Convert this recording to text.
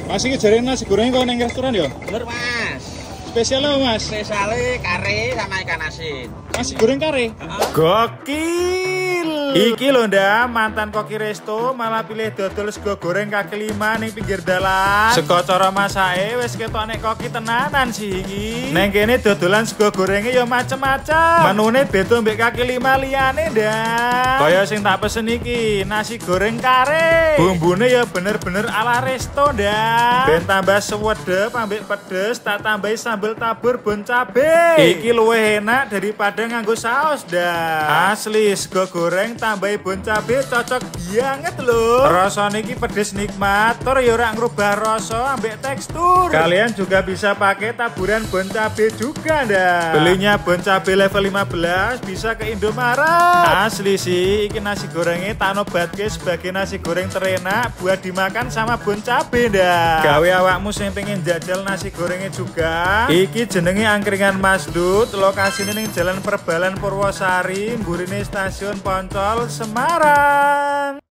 Mas iki jare nasi goreng kok neng restoran ya? Bener, Mas. Spesial apa, Mas? Spesiale kare sama ikan asin. Nasi goreng kare? Gokil. Iki lho nda, mantan koki resto malah pilih dodol sego goreng kaki lima ning pinggir dalan. Sego cara masake wis ketok nek koki tenanan sih iki. Neng kene dodolan sego gorenge ya macem-macem. Menune beda mbek kaki lima liyane nda. Kaya sing tak pesen iki, nasi goreng kare. Bumbune ya bener-bener ala resto nda. Ben tambah sewedep ambek pedes, tak tambahi sambel tabur bon cabe. Iki luwih enak daripada nganggo saus nda. Asli sego goreng tambahi bon cabe cocok banget lho. Rasane iki pedes nikmat, tur ya ora ngrubah rasa ambek tekstur. Kalian juga bisa pakai taburan bon cabe juga nda. Belinya bon cabe level 15 bisa ke Indomaret. Asli sih iki nasi gorengnya tak nobatke sebagai nasi goreng terenak buat dimakan sama bon cabe nda. Gawe awakmu sing pengen jajal nasi gorengnya juga. Iki jenenge Angkringan Mas Dut, lokasine ning Jalan Perbalan Purwosari, mburine Stasiun Poncol, Semarang.